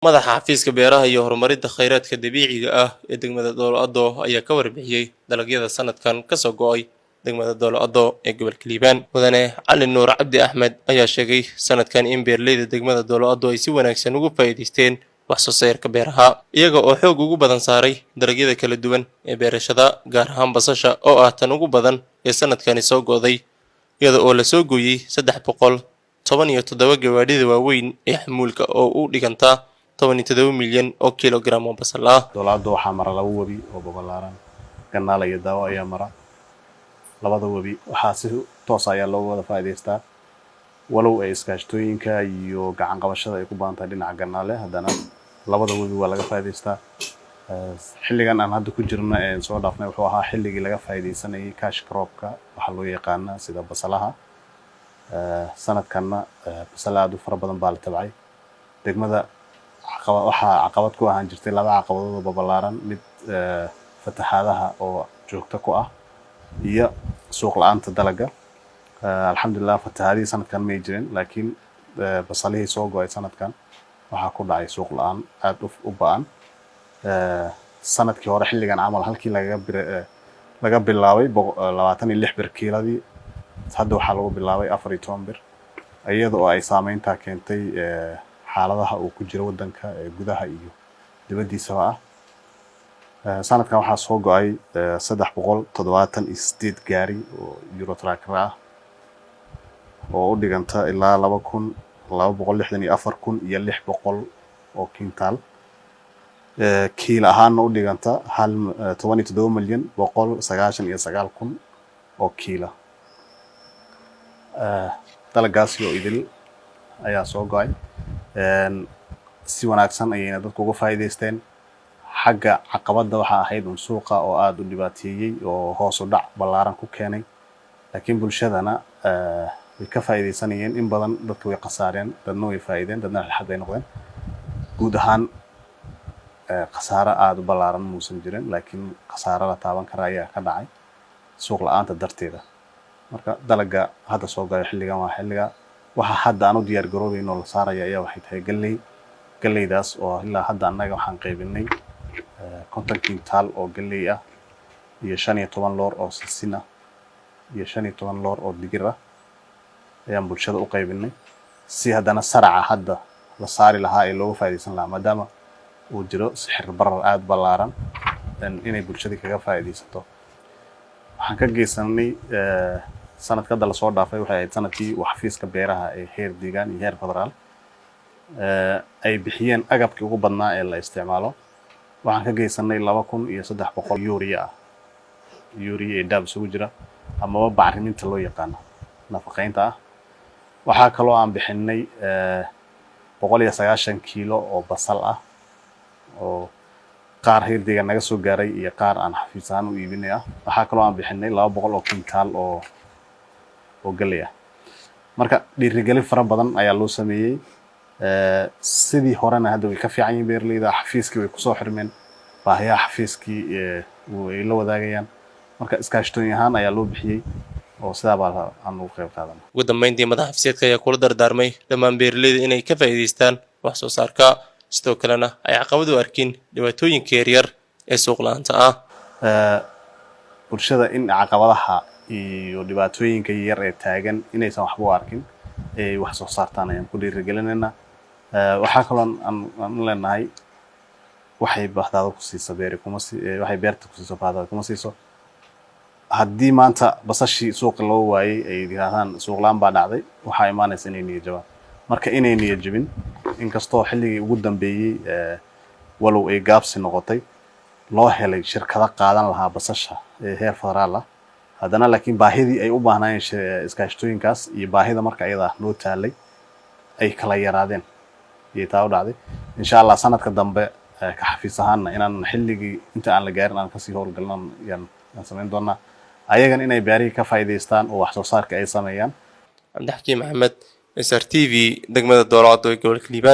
Madaxa xafiiska beeraha iyo horumarinta kheyraadka dabiiciga ah ee degmada Doolo ayaa ka warbixiyey dalagyada sanadkan kasoo go'ay degmada Doolo ee gobolka Liibaan. Mudane Cali Nuur Cabdi Axmed ayaa sheegay sanadkan in beeraleyda degmada Doolo ay si wanaagsan ugu faa'iidaysteen wax soo saarka beeraha, iyaga oo xoog ugu badan saaray dalagyada kala duwan ee beerashada, gaar ahaan basasha oo ah tan ugu badan ee sanadkani soo go'day, iyada oo la soo gooyey 317 gawaadhida waaweyn ee xamuulka oo u dhiganta 17 milyan oo kilogram oo basal ah. Doolaado waxaa mara laba webi oo babalaaran, Ganaala iyo Daawo ayaa mara. Labada webi waxaa si toos ayaa looga wada faa'iidaystaa, walow ay iskaashatooyinka iyo gacan qabashada ay ku badan tahay dhinaca Ganaale, haddana labada webi waa laga faa'iidaystaa. Xilligan aan hadda ku jirno ee soo dhaafnay wuxuu ahaa xilligii laga faa'iidaysanayay cash cropka, waxaa loo yaqaana sida basalaha. Sanadkanna basal aada u fara badan baa la tabcay. Degmada waxaa caqabad ku ahaan jirtay laba caqabadood oo babalaaran: mid fatahaadaha oo joogto ku ah iyo suuq la-aanta dalaga. Alxamdulilah, fatahaadihii sanadkan may jirin, laakiin basalihii soo go'ay sanadkan waxaa ku dhacay suuq la-aan aada u ba'an. Sanadkii hore xilligan camal halkii lagaga bir laga bilaabay 26 bir kiiladii, hadda waxaa lagu bilaabay 14 bir, iyada oo ay saameyntaa keentay xaaladaha uu ku jiro waddanka ee gudaha iyo dibaddiisaba ah. Sanadkan waxaa soo go'ay 378 gaari oo Euro trucker ah oo u dhiganta ilaa 264,600 oo kintaal, kiil ahaana u dhiganta hal 17,199,000 oo kiila. Dalagaasi oo idil ayaa soo go'ay, si wanaagsan ayayna dadku uga faa'iidaysteen. Xagga caqabadda waxaa ahayd un suuqa oo aada u dhibaateeyey oo hoos u dhac ballaaran ku keenay, laakiin bulshadana way ka faa'iidaysanayeen. In badan dadka way khasaareen, dadna way faa'iideen, dadna dhexdhexaad bay noqdeen. Guud ahaan khasaaro aada u ballaaran muusan jirin, laakiin khasaaro la taaban kara ayaa ka dhacay suuq la-aanta darteeda. Marka dalaga hadda soo galay xilligan waa xilliga waxa hadda aan u diyaar garoobayno la saaraya ayaa waxay tahay galley. Galleydaas oo ilaa hadda annaga waxaan qaybinay 50 kintaal oo galley ah iyo 15 loor oo sisin ah iyo 15 loor oo digir ah ayaan bulshada u qaybinay, si haddana saraca hadda la saari lahaa ee looga faa'iidaysan lahaa, maadaama uu jiro sixir barar aada ballaaran, inay bulshadii kaga faa'iidaysato. Waxaan ka geysanay sanadka hadda lasoo dhaafay, waxay ahayd sanadkii uu xafiiska beeraha ee heer deegaan iyo heer federaal ay bixiyeen agabkii ugu badnaa ee la isticmaalo. Waxaan ka geysanay 2300 urea ah, urea iyo DAP isugu jira, amaba bacriminta loo yaqaano nafaqeynta ah. Waxaa kaloo aan bixinay 190 kiilo oo basal ah oo qaar heer deegaan naga soo gaaray iyo qaar aan xafiis ahaan u iibinay ah. Waxaa kaloo aan bixinay 200 oo kintaal oo galley ah. Marka dhiirigelin fara badan ayaa loo sameeyey. Sidii horena hadda way ka fiican yihiin beeraleyda, xafiiskii way kusoo xirmeen, baahiyaha xafiiskii way la wadaagayaan. Marka iskaashatooyin ahaan ayaa loo bixiyey oo sidaa baa aan ugu qayb qaadana. Ugu dambeyntii, madaxa xafiiseedka ayaa kula dardaarmay dhammaan beeraleyda inay ka faa'iidaystaan wax soo saarka, sidoo kalena ay caqabad u arkin dhibaatooyinka yaryar ee suuq la-aanta ah. Bulshada in caqabadaha iyo dhibaatooyinka yar ee taagan inaysan waxba u arkin, ay wax soo saartaan ayaan ku dhiirigelinaynaa. Waxaa kaloo aan leenahay, waxay bahdaada ku siiso beeri kuma si, waxay beerta ku siiso bahdaada kuma siiso. Haddii maanta basashii suuqa loo waayey ay yidhaahdaan suuq la-aan baa dhacday, waxaa imaanaysa inay niyad jabaan. Marka inay niyad jabin, inkastoo xilligii ugu dambeeyey, walow ay gaabsi noqotay, loo helay shirkado qaadan lahaa basasha ee heer federaal ah, haddana laakiin baahidii ay u baahnaayeen iskaashatooyinkaas iyo baahida marka iyada loo taalay ay kala yaraadeen iyo taa u dhacday. Insha Allah, sanadka dambe ka xafiis ahaanna inaan xilligii inta aan la gaarin aan kasii howlgalno yaan samayn doonaa, ayagana inay beerihii ka faa'iidaystaan oo wax soo saarka ay sameeyaan. Cabdixakiim Maxamed, SR TV, degmada Doolacado ee gobolka Liibaan.